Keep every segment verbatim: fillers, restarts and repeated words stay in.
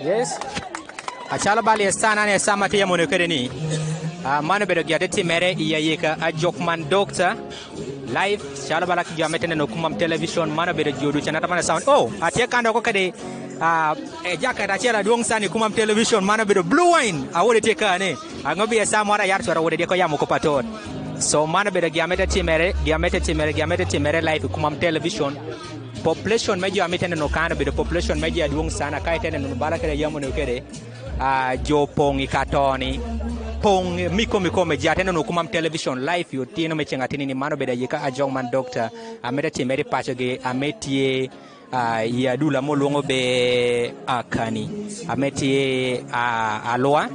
Yes. Acalo bal ye sa nane sa ma tye mono kede ni. Ah, mano bedo gin ma tye timere i ayika Ajok Man Doctor live. Calo bal ki jo ma tye neno kumam television, mano bedo jo ducu na tamana sound. Oh, atye kande ko kede, ah, eh, jacket acel adwong sani kumam television, mano bedo Blue Wine. Awode tye kane. Ango bi ye sa moro ayar cwero wode dye ko yamo ko patot. So mano bedo gin ma tye timere, gin ma tye timere, gin ma tye timere live kumam television. Population me jo ma tye neno kano bedo population me jo adwong sana, ka itye neno bala kede yamo ne kede. Ah, jo pong i katoni. Pong miko miko me jo tye neno kumam television live yo tino me ceng atini ni, mano bedo ayika Ajok Man Doctor. Ah, ma tye timere paco gi, ah, ma tye, ah, i adula mo lwongo be, ah, kani. Ah, ma tye, ah, Alua.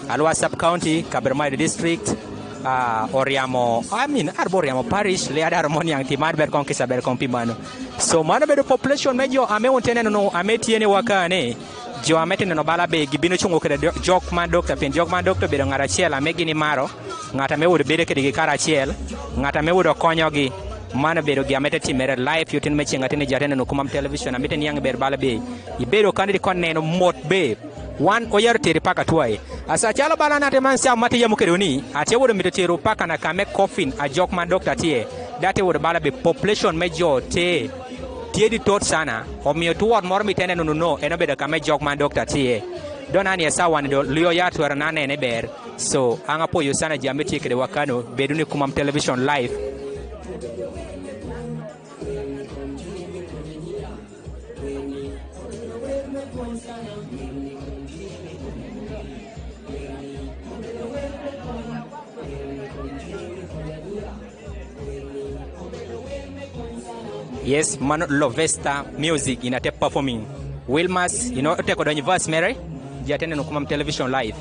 Alua Sub County, Kaberamaido District, ah, Oriamo, I mean, arbo Oriamo Parish, le adar mo niang ti mar ber kong kisa ber kong pi mano. So mano bedo population me jo, ah, ma wun tye neno, ah, ma tye ni wa kane. Jo, ah, ma tye neno bala be gibino cungo kede do-, Ajok Man Doctor, pien Ajok Man Doctor bedo ngat acel, ah, ma gini maro. Ngat, ah, ma wun bedo kede gi karacel. Ngat, ah, ma wun konyogi. Mano bedo gin ma tye timere live yo tino me ceng atini jo tye neno kumam television, ah, ma tye niang ber bala be. Ibedo kane di kon neno mot be. Wan oyaro teri paka twaye. Asa calo bala na te man sa ma tye yamo kede ni, atye wode mito tero paka na kame coffin Ajok Man Doctor tye. Da tye wode bala be population me jo tye, tye di tot sana. Omiyo twot moro mi tene no, no, no, en obedo kame Ajok Man Doctor tye. Don ani asa wan do liyo ya twero na nene ber. So, anga po yo sana jo ma tye kede wa kano, bedo ni kumam television live. Yes, mano Lovesta Music ina te performing. Wilmas, you know, te ko donyi verse mere, jo tye neno kumam television live.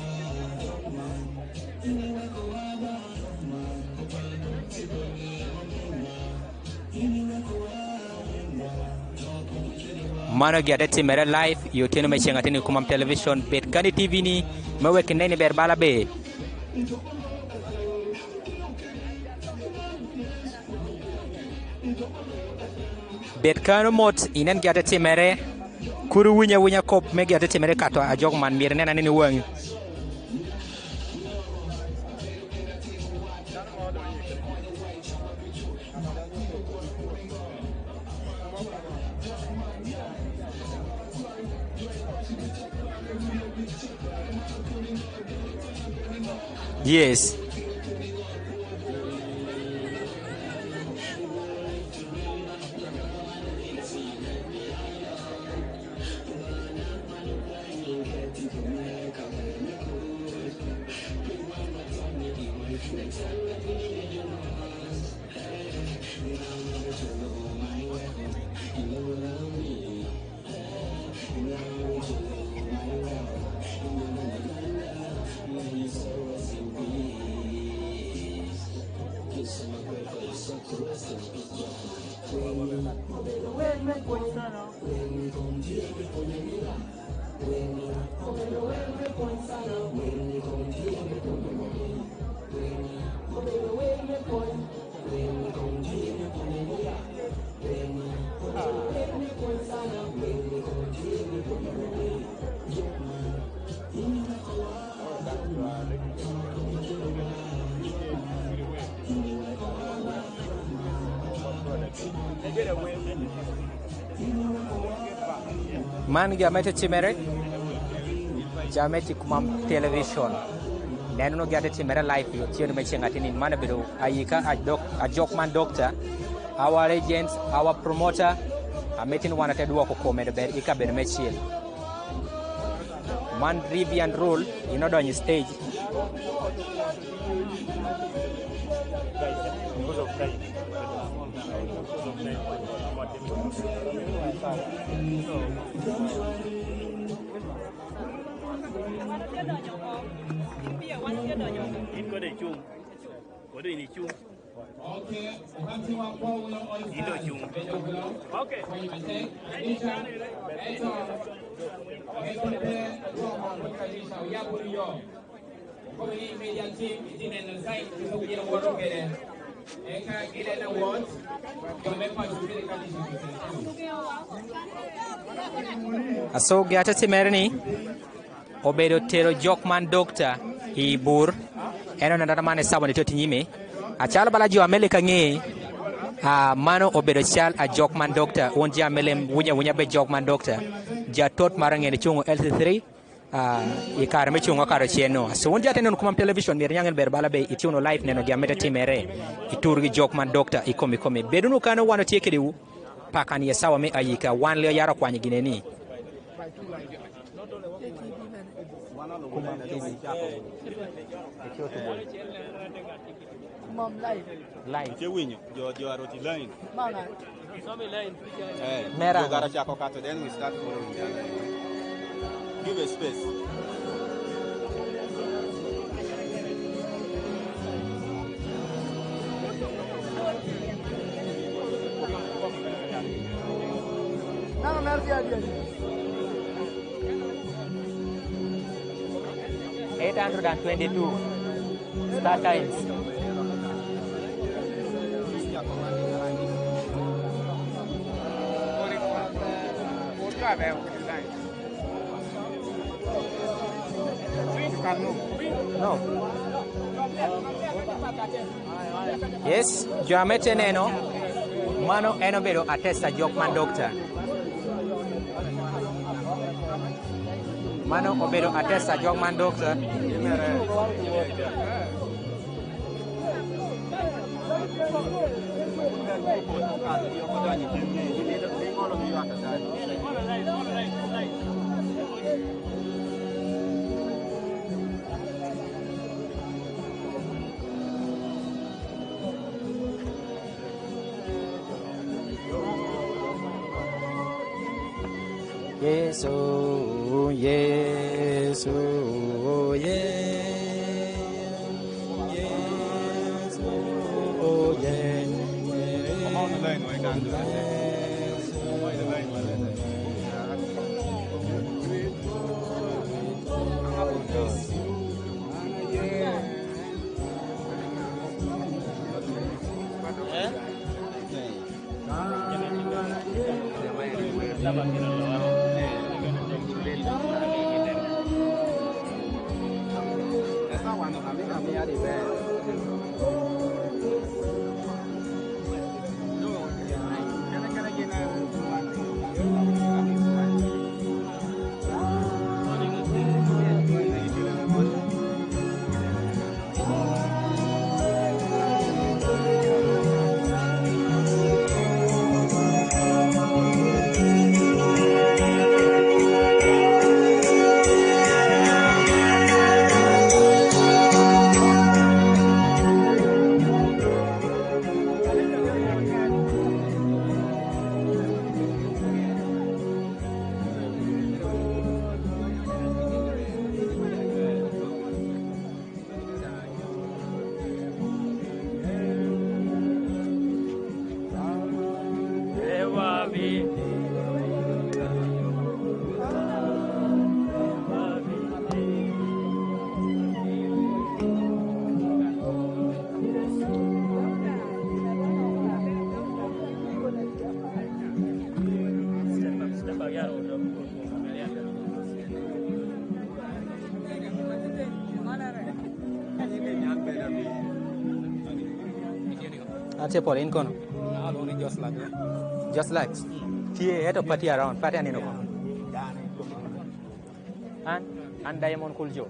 Mano gin ma tye timere live, yo tino me ceng atini kumam television, bed kani TV ni, me wek neni ber bala be. Bed kano mot, inen gin ma tye timere, kuru winyo awinya kop me gin ma tye timere kato Ajok Man mire nena nini wangi. Yes. Man gin ma tye timere, jo ma tye kumam television. Neno gin ma tye timere live yo tino me ceng atini, mano bedo ayika Ajok, Ajok Man Doctor, our agents, our promoter, a meeting wan ate duoko kome de ber ika bedo me cil. Man Rivian Rule, ino donyo stage. In kode chung. Kode in ichung. Indo chung. Okay. So gima timere ni, obedo tero jok man doctor i bur, en oneno man e sawa ni tye nyime. A calo bala jo Amelika ng'e, a, mano obedo cal a jok man doctor, wun jo Amelika winyo awinya be jok man doctor. Jo atot margi ng'e ni cung L C three, a, i kare me cung okato cen no. So wun jo atineno kuman television, myero inang en ber bala be itye wunu live neno gima mito timere i tur gi jok man doctor i komi komi. Bed wunu kano, wan watye kediwu. Pakan ye sawa me ayika, wan le yaro kwany gine ni. Kumam T V. Live. Atye winyo, jo, jo aroti line. Eh, mera. Jo gara chako kato, then we start following them. Give a space. Eight hundred and twenty-two. Star Times. No. Yes, jo ma itye neno, mano en obedo atesa jok man doctor. Mano obedo atesa jok man doctor. Yesu, Yesu, Yesu, Yesu, Yesu. Ate pole in kono. Just like. Tye, eto party around, party aneno kono. An, an Diamond Cool Joe.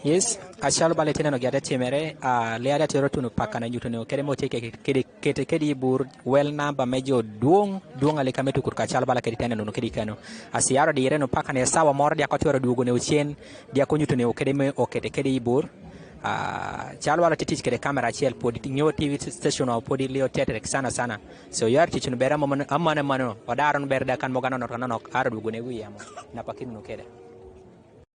Yes, a cal bala tene no gade timere, a liada tero tunu pakane nyutunu kede mo teke kede kede kede bur well number me jo duong duong ali kame tukur ka cal bala kede tene no kede kano. A siaro di ire no pakane sawa mor dia ko tero dugo ne uchien dia ko nyutunu kede me okede kede bur. A cal bala titich kede kamera chiel podi nyo T V station o podi leo tetere sana sana. So yar tichun bera mo amane mano odaro no berda kan mo gano no kan no aro dugo ne wi amo na pakin no kede.